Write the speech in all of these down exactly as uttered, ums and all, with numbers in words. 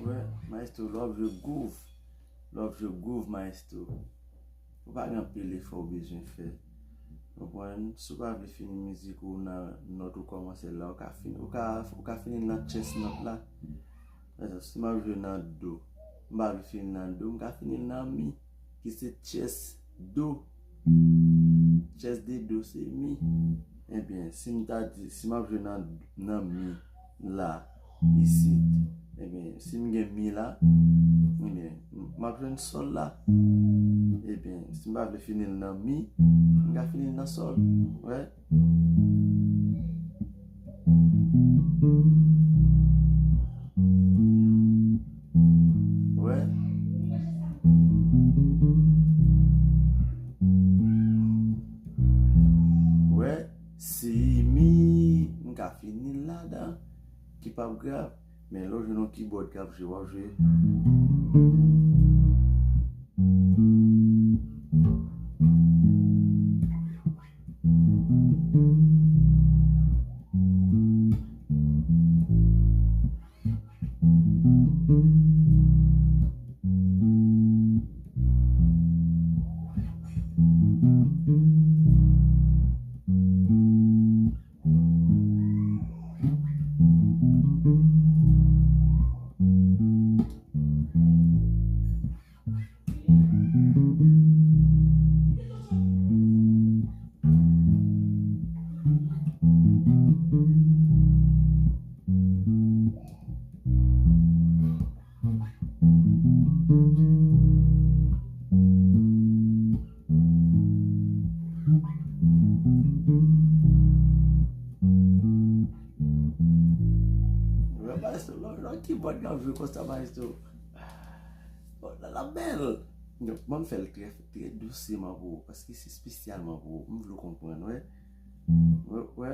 Wè, maestro, lè w ap jwe groove, lè w ap jwe groove, maestro, ou pa gen anpil efò w bezwen fè. Konprann? Si w pa vle fini mizik ou nan nòt ou kòmanse la, ou ka fini, ou ka, ou ka fini l nan tchès nòt la. Pa egzanp, si m ap jwe nan do, m pa vle fini l nan do, m ka fini l nan mi, ki se tchès do. Tchès de do se mi. Ebyen, si m ta di, si m ap jwe nan, nan mi la, isit, ebyen, si m gen mi la, ebyen, m ap jwenn sòl la. Ebyen, si m pa vle fini l nan mi, m ka fini l nan sòl. Wè. Wè. Wè, si mi, m ka fini l ladan, ki p ap grav. Men lè w jwenn yon kibòd k ap jwe, w ap jwe. Wè, maestro, lè, lè kibòd la jwe konsa, maestro. Bon, la, la bèl. Donk, ban m fè l trè, trè dousman pou ou, paske se espesyalman pou ou. M vle w konprann, wè. Wè, wè.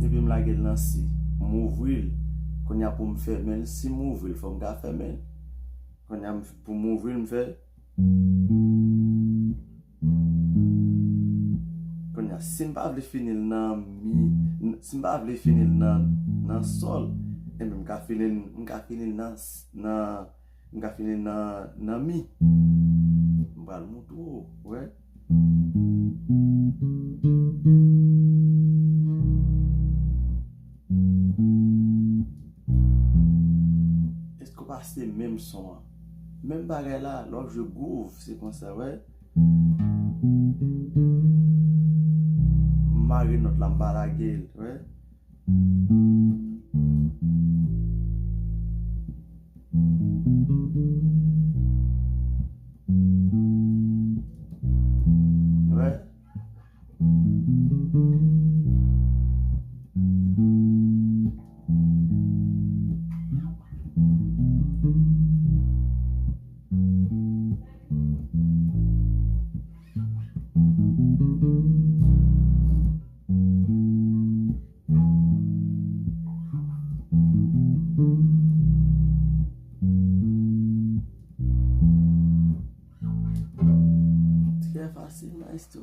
Epi m lage l nan si. M ouvri l. Kounye a pou m fèmen l, si m ouvri l, fò m ka fèmen l. Kounye a m, pou m ouvri l, m fè. Kounye a, si m pa vle fini l nan mi, n-, si m pa vle fini l nan, nan sòl, enben m ka fini l, m ka fini l nan s-, nan M ka fini nan, nan mi. M pral montre w, wè. Èske w pa se menm son an? Menm bagay la, lè w ap jwe groove, se konsa, wè. M mare nòt la, m pa lage l, wè. Wè. Trè fasil, maestro.